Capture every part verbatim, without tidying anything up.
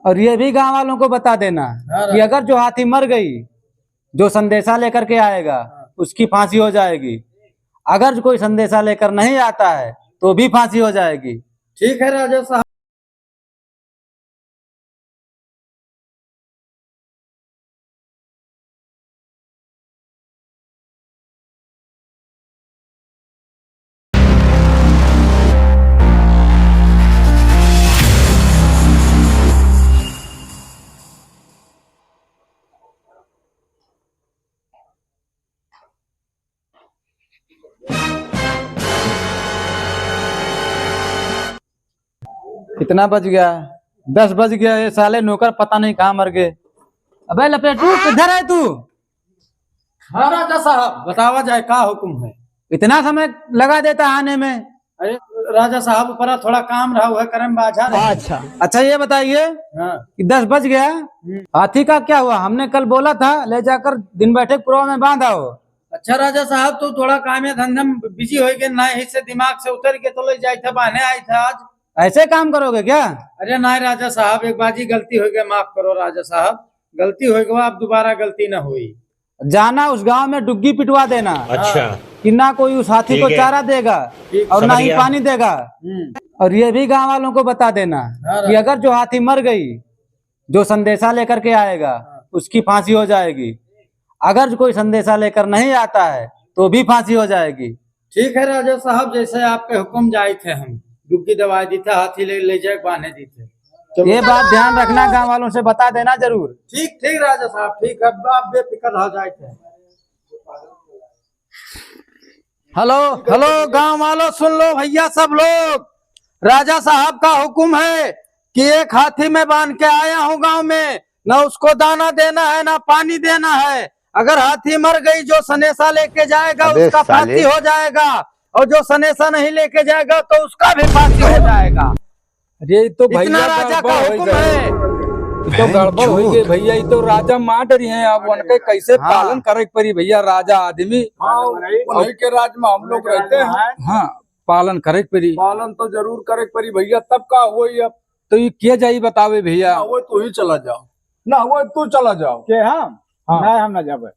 और ये भी गांव वालों को बता देना हाँ, कि हाँ। अगर जो हाथी मर गई, जो संदेशा लेकर के आएगा, हाँ। उसकी फांसी हो जाएगी। अगर जो कोई संदेशा लेकर नहीं आता है, तो भी फांसी हो जाएगी। ठीक है राजा साहब। कितना बज गया? दस बज गया। ये साले नौकर पता नहीं कहाँ मर गए। अबे लपेटू, किधर है तू? हाँ राजा साहब, बतावा जाए, का हुक्म है? इतना समय लगा देता आने में। अरे राजा साहब, ऊपरा थोड़ा काम रहा, वह करे में बाझा रहे। अच्छा। अच्छा, ये बताइए हाँ। कि दस बज गया, हम्म। हाथी का क्या हुआ? हमने कल बोला था ले जाकर दिन बैठक पुरवा में बांध आओ। अच्छा राजा साहब, तू थोड़ा काम या धंधा में बिजी हो गए ना, इससे दिमाग से उतर के तो ले जाए थे, बांधे आए थे आज। ऐसे काम करोगे क्या? अरे नहीं राजा साहब, एक बाजी गलती हो गई, माफ करो राजा साहब, गलती हो गई, अब दोबारा गलती ना हुई। जाना उस गांव में डुग्गी पिटवा देना अच्छा। कि ना कोई उस हाथी ठीक को है। चारा देगा ठीक। और ना समझ ही गया। पानी देगा। हम्म। और ये भी गांव वालों को बता देना हाँ, कि हाँ। अगर जो हाथी मर गई, जो संदेशा लेकर के आएगा, हाँ। उसकी फांसी हो जाएगी। अगर जो कोई संदेशा लेकर नहीं आता है, तो भी फांसी हो जाएगी। ठीक है राजा साहब, जैसे आपके हुक्म जाए थे, हम डुग्गी दवाई दी थे, हाथी ले, ले जाए, बांधे दी थे। चलो। ये बात ध्यान रखना, गांव वालों से बता देना जरूर। ठीक, ठीक राजा साहब, ठीक है, अब आप बेफिक्र हो जाए थे। हेलो, हेलो, गांव वालों सुन लो भैया सब लोग, राजा साहब का हुक्म है कि एक हाथी में बांध के आया हूँ गांव में, ना उसको दाना देना है, ना पानी देना है। अगर हाथी मर गई, जो सनेसा लेके जाएगा, अबे उसका साले। फांसी हो जाएगा, और जो सनेसा नहीं लेके जाएगा, तो उसका भी फांसी हो जाएगा। अरे, ये तो इतना भैया राजा गड़बड़ का हो हुक्म गए। है। ये तो गड़बड़ हो गई भैया, ये तो राजा मार डरी हैं। अब उनके कैसे हाँ। पालन करे के पड़ी भैया, राजा आदमी। हाँ, उन्हीं के राज में हम लोग रहते हैं। हाँ, पालन करे के पड़ी। पालन तो जरूर करे के पड़ी भैया, तब का होई अब? तो ये किया जाई बतावे भैया। ना होई तू ही चला जाओ, ना होई तू चला जाओ। के हम? हाँ। नहीं, हम ना जाबे।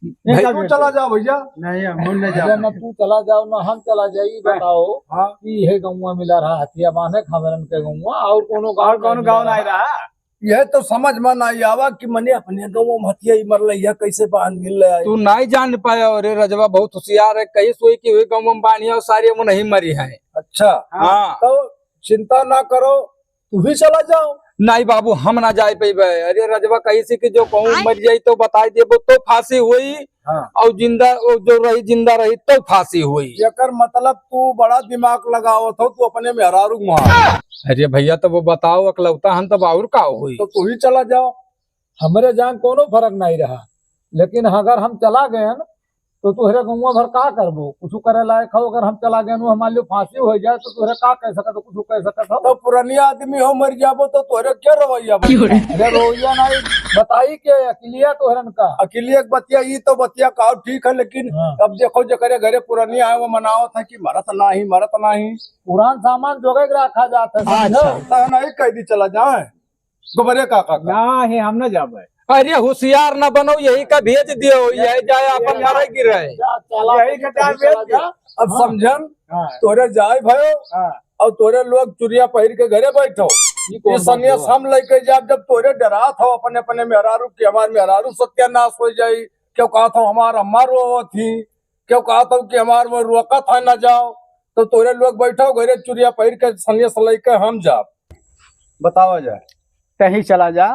भाई, तू चला जाओ भैया। नहीं, हम ना अरे जाबे। ना तू चला जाओ, ना हम चला जाई, हाँ। बताओ हाँ। कि यह गौवा मिला रहा हथिया बांधे, खमरन के गौवा, और कोनो गाँव और कोनो नहीं गाँव मिला नहीं रहा। रहा। यह तो समझ में नहीं आवा कि मने अपने गौवा में हथिया ही मरले, यह कैसे बांध मिल रहा है? तू नहीं जान पाया, अरे रजवा बहुत होशियार है, कहीं सोई कि हुई गौवा में बांधिया और सारे वो नहीं मरी है। अच्छा। हाँ। तो चिंता ना करो, तू ही चला जाओ। नहीं बाबू, हम ना जाए पइबे। अरे रजवा कही से कि जो कहूँ आय। मर जाई तो बताई देबो तो फांसी हुई, हाँ। और जिंदा, वो जो रही, जिंदा रही तो फांसी हुई। एकर मतलब तू बड़ा दिमाग लगावत हो, तू अपने मेहरारू के मार। अरे भैया, तो वो बताओ, अकलौता हन, तब और का हुई? तो तू ही चला जाओ। हमरे जान कोनो फर्क नहीं रहा, लेकिन अगर हम चला गए न, तो तोहरे गौवा भर का करबो? कुछ करे लायक हो, अगर हम चला गए न, हमारे लिए फांसी हो जाए, तो तोहरे का कह सकत हो, कुछ कह सकत हो? तो पुरानी आदमी हो, मर जाबो, तो तोहरे क्या रवैया बा? अरे रवैया नहीं, बताई के अकिलिया तोहरन का? अकिलिया के बतिया, ई तो बतिया का ठीक है, लेकिन हाँ। अब देखो, जेकरे घरे पुरानी आए, वो मनावत है कि मरत नाही, मरत नाही। पुरान सामान जोगे के रखा जात है, समझो? अच्छा। तो नहीं कह दी चला जाए। गोबरे काका का। नहीं, हम ना जाबे। अरे होशियार ना बनो, यही का भेज दियो, यही जाए अपन मरे गिरे। जा, चला यही के जा, भेज चला दियो। जा। अब हाँ। समझन, हाँ। तोरे जाए भयो, हाँ। और तोरे लोग चुरिया पहिर के घरे बैठो। ये कौन ये बात सन्यास हुआ? हम लेके जाब, जब तोरे डरात हो अपने, अपने मेहरारू के, हमार मेहरारू सत्यानाश हो जाई, क्यों कहत हो हमार अम्मा रोवत ही, क्यों कहत हो कि हमार वो रोकत है ना जाओ, तो तोरे लोग बैठो घरे चुरिया पहिर के सन्यास लेके हम जाब। बतावा जाए। तहीं चला जा,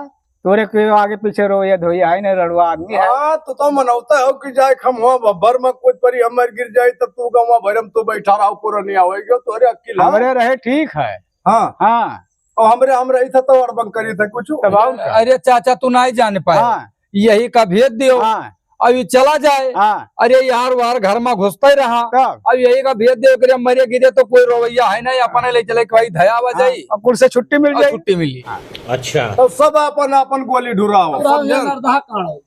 तोरे के आगे पीछे रोए धोए है नहीं, रड़ुआ आदमी है। हाँ, तो, तो मनौता हो कि जाए हम हुआ बब्बर में कुछ परी हमर गिर जाए, तब तू गवा भरम तू बैठा रहो, पुरनिया हो गयो, तोरे अक्किल है। हमरे रहे ठीक है। हाँ। हाँ। और हमरे, हम रही था तो अड़बंग करी थे कुछ। तब और का? अरे चाचा, तू नहीं जान पाए। हाँ। यही का भेज दियो। हाँ। अब ये चला जाए। हाँ। अरे यार, वार घर में घुसता ही रहा। तब? अब यही का भेज दियो, अगर मरे गिरे तो कोई रवैया है नहीं, अपने ले चले के भाई धया आ हाँ। जाई। अब कुल से छुट्टी मिल और जाई। छुट्टी मिली। हाँ। अच्छा। तो सब अपन, अपन गोली ढुराओ। अब समझन? ये नरदहा काढ़ो।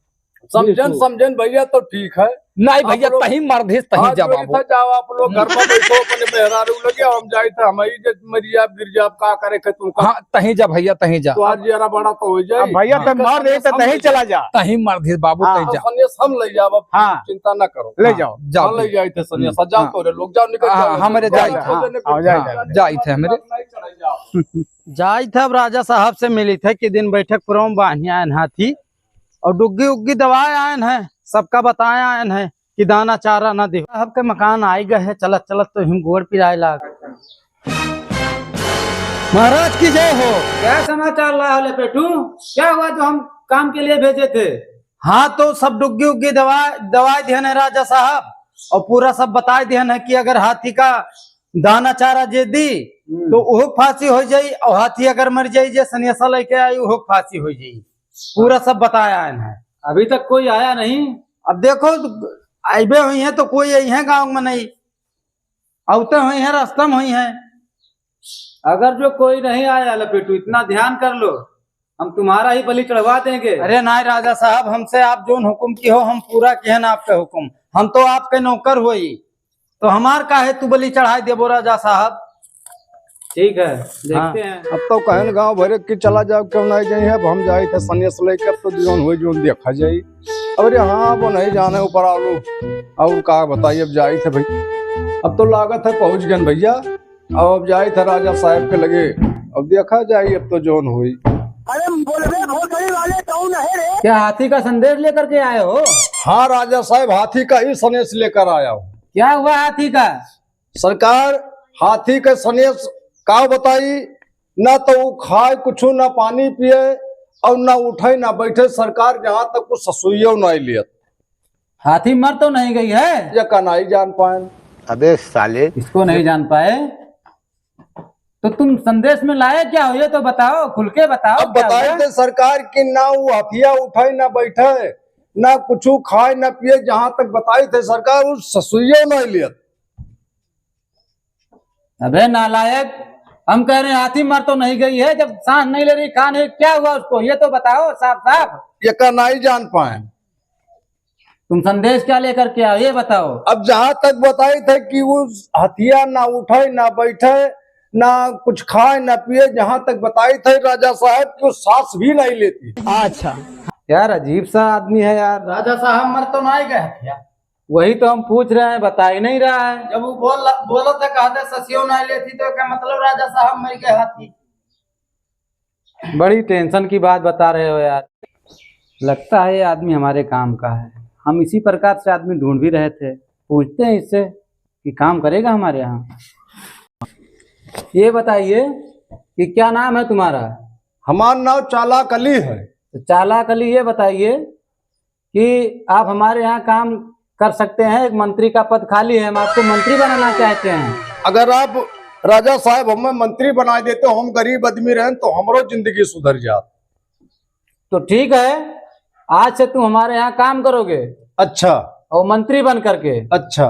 समझन, बिल्कुल। समझन भैया तो ठीक है। नहीं भैया, आप लोग तहीं मर्दी, तहीं हाथ जा जोड़ी बाबू। था, जाओ आप लोग घर में बैठो, अपने मेहरारू लगे, हम जाई थे, हम ही जे मरी जाब, गिर जाब, का करे के तुमका? हाँ, तहीं जा भैया, तहीं जा। तो आज जरा बड़ा तो हो जाए। अब भैया, हाँ। तब मार दे, तो तहीं चला जा। तहीं मर्दी बाबू, हाँ। तहीं जा। संदेश हम ले जाब, अब हाँ। चिंता ना करो। ले हाँ, जाओ। जाओ हाँ, ले भैया। जाई थे संदेश, हाँ। जाओ हाँ। तोरे लोग, जाओ निकल हाँ, जाओ। हमरे जाई थे। हाँ, हाँ, जाई थे। जाई थे हमरे। नहीं चढ़ाई जाओ। जाई थे, अब राजा साहब से मिली थे कि दिन बैठक पुरम बान्ही आयन हाथी और डुग्गी उग्गी दवाए आयन है, सबका बताए आयन है कि दाना चारा ना दे। साहब के मकान आई गए है, चलत चलत तो हम गोड़ पिराए लाग। महाराज की जय हो। क्या समाचार लाए हो लपेटू? क्या हुआ जो हम काम के लिए भेजे थे? हाँ, तो सब डुग्गी उग्गी दवा, दवाई दिहन है राजा साहब, और पूरा सब बताए दिहन है कि अगर हाथी का दाना चारा जे दी, हम्म। तो ओहो फांसी हो जाई, और हाथी अगर मर जाई, जे सनेसा लेके आई, ओहो फांसी हो जाई। पूरा सब बताए आयन है। अभी तक कोई आया नहीं। अब देखो, आइबे हुई हैं तो कोई यही है गाँव में नहीं, अवते हुई हैं, रास्ता में हुई हैं। अगर जो कोई नहीं आया लपेटू, इतना ध्यान कर लो, हम तुम्हारा ही बलि चढ़वा देंगे। अरे नाय राजा साहब, हमसे आप जोन हुकुम किहो, हम पूरा किहन आपके हुकुम। हम तो आपके नौकर होई, तो हमार काहे तू बलि चढ़ाई देबो राजा साहब? ठीक है, देखते हाँ। हैं। अब तो कहन गाँव भरे कि चला जाओ, क्यों नहीं जाई है। अब हम जाई थे सनेस लेके, अब तो जोन होई, जोन देखा जाई। अब यहाँ वो नहीं जाने ऊपर आलू, और का बताई, अब जाई थे भाई। अब तो लागत है पहुँच गए भैया। अब, अब जाई थे राजा साहब के लगे, अब देखा जाई, अब तो जोन होई। अरे बोलबे भोसड़ी वाले, कौन है रे? क्या हाथी का संदेश लेकर के आए हो? हाँ राजा साहब, हाथी का ही संदेश लेकर आया हूँ। क्या हुआ हाथी का? सरकार, हाथी के संदेश का बताई, ना तो उ खाए कुछ, ना पानी पिए, और ना उठे ना बैठे। सरकार, जहाँ तक कुछ ससुइयो नहीं लियत। हाथी मर तो नहीं गई है? ये का नहीं जान पाए। अबे साले। इसको नहीं जान पाए? तो तुम संदेश में लाए क्या हो, ये तो बताओ, खुल के बताओ, अब क्या बताई हुआ? थे सरकार कि ना वो हथिया उठाए, ना बैठे, ना कुछ खाए, ना पिए, जहाँ तक बताई थे सरकार, वो ससुइयो नहीं लियत। अबे नालायक, हम कह रहे हैं हाथी मर तो नहीं गई है, जब सांस नहीं ले रही, खा नहीं, क्या हुआ उसको, ये तो बताओ साफ साफ। ये का नहीं जान पाए। तुम संदेश क्या लेकर के आओ, ये बताओ। अब जहाँ तक बताई थे कि वो हथिया ना उठे, ना बैठे, ना कुछ खाए, ना पिए, जहाँ तक बताई थे राजा साहब कि वो सांस भी नहीं लेती। अच्छा। यार, अजीब सा आदमी है यार। राजा साहब मर तो नहीं गए हथिया? वही तो हम पूछ रहे हैं, बता ही नहीं रहा है। जब वो बोल, बोलत है, कहते ससियो नहीं लेती, तो क्या मतलब राजा साहब मर गए हाथी? बड़ी tension की बात बता रहे हो यार। लगता है ये आदमी हमारे काम का है। हम इसी प्रकार से आदमी ढूंढ भी रहे थे। पूछते हैं इससे कि काम करेगा हमारे यहाँ। ये बताइए कि क्या नाम है तुम्हारा? हमारा नाम चालाक अली है। तो चालाक अली, ये बताइए कि आप हमारे यहाँ काम कर सकते हैं, एक मंत्री का पद खाली है, हम आपको मंत्री बनाना चाहते हैं। अगर आप राजा साहब हमें मंत्री बनाए देते, हम गरीब आदमी रहेन, तो हमरो जिंदगी सुधर जात। तो ठीक है, आज से तुम हमारे यहाँ काम करोगे। अच्छा। और मंत्री बन करके। अच्छा।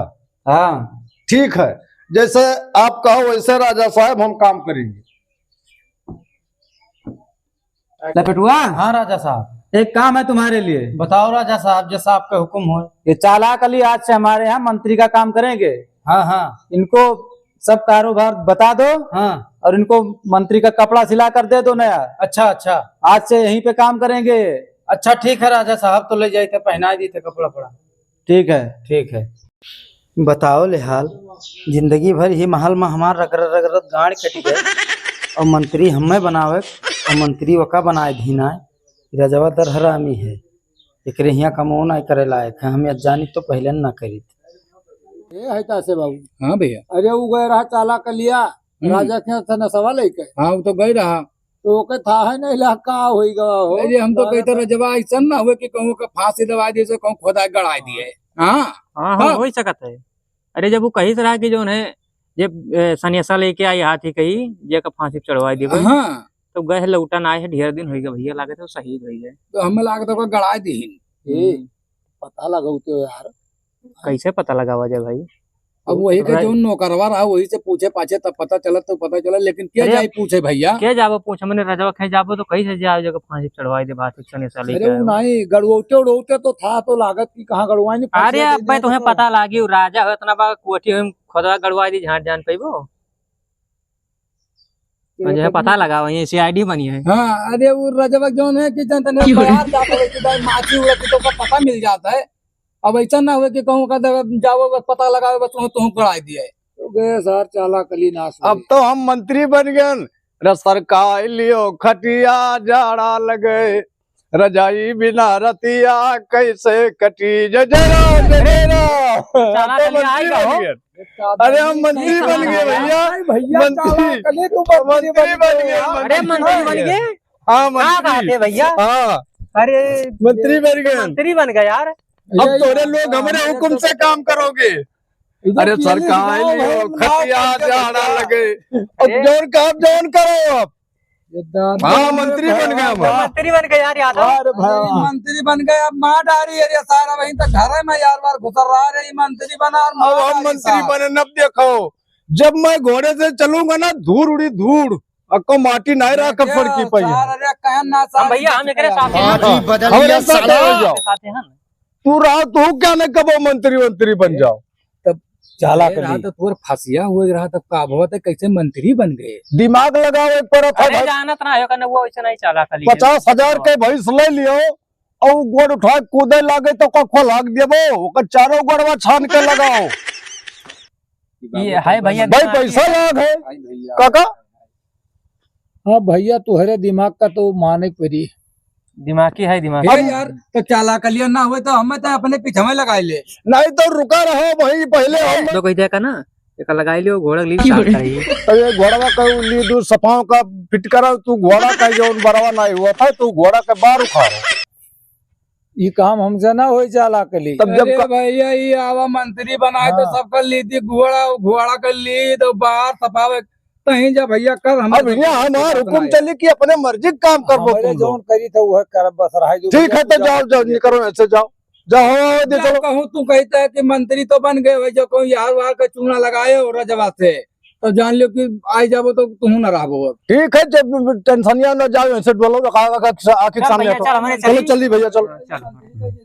हाँ। ठीक है, जैसे आप कहो वैसे राजा साहब हम काम करेंगे। लपेटुआ? हाँ राजा साहब। एक काम है तुम्हारे लिए। बताओ राजा साहब, जैसा आपका हुक्म हो। ये चालाक अली आज से हमारे यहाँ मंत्री का काम करेंगे। हाँ, हाँ। इनको सब कारोबार बता दो। हाँ। और इनको मंत्री का कपड़ा सिला कर दे दो नया। अच्छा, अच्छा। आज से यहीं पे काम करेंगे। अच्छा, ठीक है राजा साहब, तो ले जाई थे, पहनाई दी थे कपड़ा पड़ा। ठीक है। ठीक है। बताओ ले हाल, जिंदगी भर ही महल में हमार रगड़त रगड़त गाड़ कट गए, और मंत्री हमें बनावे, और मंत्री वका बनाए धीनाए। रजवा दर हरामी है, एकरे हियाँ कमो ना करे लायक है, हमें जानी तो पहले ना करी। ए है कासे बाबू? हाँ भैया। अरे उ गए रहा चालाक अलिया, हम्म। राजा के यहाँ से नसवा लेके। हाँ, वो तो गए रहा। तो ओके था है नहीं ला का होई गवा हो। अरे हम तो कहते रजवा ऐसा ना हुए कि कहूँ का फांसी दवाई दिए से कहूँ खोदा गड़ाई दिए। हाँ। हाँ, हाँ, हाँ। हो ही सकत है। अरे जब वो कही से रहा कि जौन है, जे, ए, सनेसा लेके आई हाथी कही, जे का फांसी पे चढ़वाई देबे। हाँ। तो गए लौटा ना आए है, ढेर दिन होई गए भैया, लागे तो शहीद होई गए। तो हमें लागे तो ओकर गड़ाई दीहिन। ए, हम्म। पता लगाओ तो यार। कैसे पता लगावा जाए भाई? अब वही के रा- जौन नौकरवा रहा, वही से पूछे पाछे, तब पता चला, तो पता चला, लेकिन के अरे, जाई पूछे भैया? के जाबो पूछे? मने रजवा कहीं जाबो तो कहीं से जाओ, जगह फांसी चढ़वाई दे, बात एक सने साले अरे, के वो आयो। नहीं, गड़वौते उड़वौते तो था, तो लागत कि कहाँ गड़वाई नहीं, अरे, फांसी अब दे भाई, दिया तुम्हें तो। पता लागी, वो राजा हो, इतना बड़ा कोठी हो, खुदा गड़वाई दी, झांट जान पैबो। मुझे पता लगा, वही सीआईडी बनी है। हाँ, अरे, वो रजवा जौन है कि जन तने क्यों? बाहर जाता है कि भाई, माछी उड़त तो ओकर पता मिल जाता है। अब ऐसा ना हुए कि कहूँ का दे-, जाओ बस पता लगाओ, बस वहीं तुहूँ गड़ाई दिए। तो गए सार चाला कली नाश अब हुई। तो हम मंत्री बन गए। अरे सरकार लियो खटिया जाड़ा लगे, रजाई बिना रतिया कैसे कटी? जय जय राम, जय जय राम। चाला तो कली मंत्री आएगा बन हो। गए। अरे हम मंत्री बन गए भैया। नहीं भैया, मंत्री। चाला कली तो मंत्री मंत्री बन बन गए गए। यार। अरे मंत्री बन गए? हाँ, क्या मंत्री। बात है भैया? हाँ। अरे मंत्री बन गए। मंत्री बन गए यार। अब ये तोरे यार, लोग हमारे हमारे हुक्म तो से काम करोगे। इधर अरे पीएलए सरकार गाँव लियो, है, खटिया गाँव जाड़ा है। लगे। अब अरे। जौन काम जौन करो अब। ये दादा हाँ, रे मंत्री बन गया भगवान। मंत्री बन गए यार यादव। अरे भाई। अरे मंत्री बन गए, अब मार डारी है रे सारा, वहीं तक घर में यार बार घुसर रहा रे, ये मंत्री बना और अब मार हम डारी मंत्री साहब। बने, अब देखो, जब मैं घोड़े से चलूंगा ना, धूड़ उड़ी धूड़, अक्को माटी नहीं रहा, कब ये फड़की पाई है। सार, अरे कहन ना हम सार, भैया, हम एकरे साथ हैं। हाँ, हाँ। बदल हमरे गया साथ साला। हो जाओ। साथ हैं। तू रहा, तू क्या नहीं कबो मंत्री वंत्री बन जाओ। तब चाला अरे कर रहा ली। तो तोर फसिया हुए रहा, तब का भवा, तो कैसे मंत्री बन गए? दिमाग लगावे के पड़त है अरे भाई। जानत ना हो, कने वो ऐसे नहीं चाला कर ली। पचास हजार के भैंस ले लियो, और गोड़ उठा के कूदे लागे तो का खोलाक देबो, ओकर चारों गोड़वा छान के लगाओ। ये है भैया, भाई, दिमाग पैसा है। लाग है। भाई भैया। काका? हाँ भैया, तुहरे दिमाग का तो माने के पड़ी। दिमागी है, दिमागी। ए यार, तो चाला कलिया ना हुए तो हमें तो अपने पीछे में लगाई ले। नहीं तो रुका रहो वहीं पहले हम। तो कही देखा ना, एक लगाई लियो, घोड़ा ली साथ का ही। अरे घोड़वा का ली दूर सफाओं का फिट करा, तू घोड़ा का जौन बरवा नहीं हुआ था, तू घोड़ा के बार उखाड़। ई काम हमसे ना होई चाला कली। तब जब अरे का- भैया, ई आवा मंत्री बनाए तो हाँ। सबका ली दी घोड़ा, घोड़ा का ली दो बार सफावे। तहीं जा भैया, कल हम अब भैया हमार हुकुम चली कि अपने मर्जी के काम करबो हमरे तुम लोग। जौन करी था वह करब बस रहा जो ठीक है, तो जाओ, जाओ, निकलो ऐसे जाओ। जाओ, आओ, देखो। कहूँ तू कहता है कि मंत्री तो बन गए भाई, जो कहूँ यार वार का चूना लगाए हो रजवा से, तो जान लियो कि आई जाबो तो तुहूँ ना रहबो अब। ठीक है, जब टेंशनिया ना जाओ, ऐसे बोलो, आँख के सामने भैया, हटो। चल, हमारे चलो, चली। चली भैया, चलो। चल।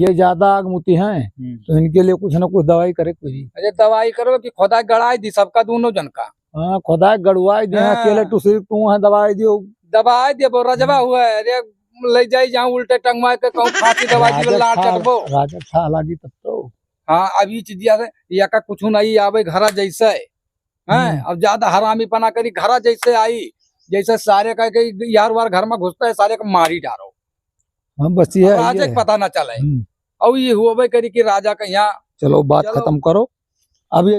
ये ज्यादा आग मुती हैं, हम्म। तो इनके लिए कुछ ना कुछ दवाई करे के पड़ी। अरे दवाई करो कि खुदा गड़ाई दी सबका, दोनों जन का। हाँ, खुदा गड़वाई दी, हाँ। अकेले टुसरी तू है, दवाई दियो। दवाई दियो, रजवा हुआ है, अरे ले जाई जहाँ उल्टे टंगवा के कहूँ फांसी दवा दी, राजक लाड़ था, चटबो। राजक था, लागी तब तो। हाँ, अब ई चीजिया से, या का कुछ नहीं आवे घरा जैसे, हैं? हम्म। अब ज्यादा हरामीपना करी, घरा जैसे आई, जैसे सारे कह के यार वार घर में घुसता है, सारे को मारी डारो। हाँ, बस ये अब है, राजा ये के है। पता ना चले। हम्म। और ये हुआ करी कि राजा का यहाँ चलो, बात चलो। खत्म करो। अब ये